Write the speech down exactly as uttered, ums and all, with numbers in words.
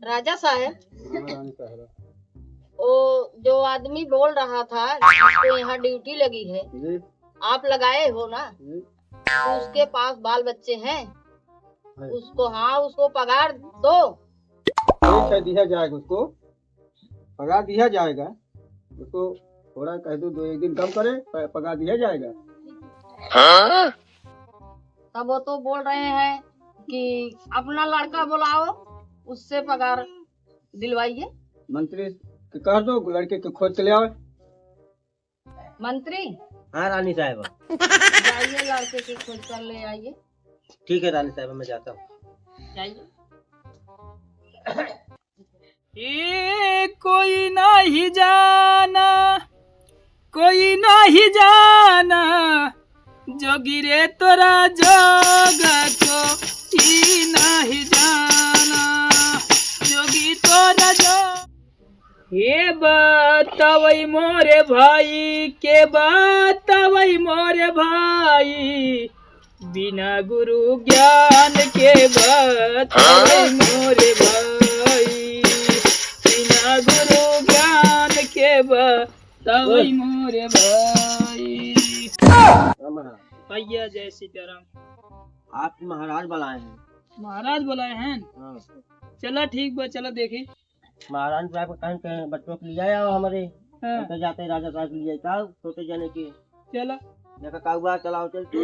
राजा साहब, हाँ, रानी साहब। वो जो आदमी बोल रहा था, जिसको यहाँ ड्यूटी लगी है, जी। आप लगाए हो ना, जी। तो उसके पास बाल बच्चे हैं? है। उसको, हाँ, उसको पगार दो। ठीक है, दिया जाएगा उसको, पगार दिया जाएगा उसको। थोड़ा कह दो, दो एक दिन कम करे, प-, पगार दिया जाएगा। हाँ? तब वो तो बोल रहे हैं कि अपना लड़का बुलाओ, उससे पगार दिलवाइए। मंत्री के कह दो, लड़के के खोज के ले आवे। मंत्री, हाँ रानी साहब। जाइए, लड़के के खोज कर ले आइए। ठीक है रानी साहब, मैं जाता हूँ। जाइए। ए कोई नाही जाना, कोई नाही जाना, जोगी रे तोरा जोग को ई नाही जाना, जोगी तोरा जोग। हे बतावई मोरे भाई, के बतावई मोरे भाई, बिना गुरु ज्ञान के बतावई मोरे भाई, बिना गुरु ज्ञान के बतावई मोरे भाई। राम राम। भैया जय सीताराम। आप महाराज बुलाए हैं। महाराज बुलाए हैं? हाँ। चला ठीक बा, चला देखी। महाराज साहब के कहेन के बच्चों के लिया आओ हमरे। हाँ। हम तो जाते राजा साहब के लिया आओ, छोटे जने के। चला। देखा काऊ बा, चलाओ, चल तू।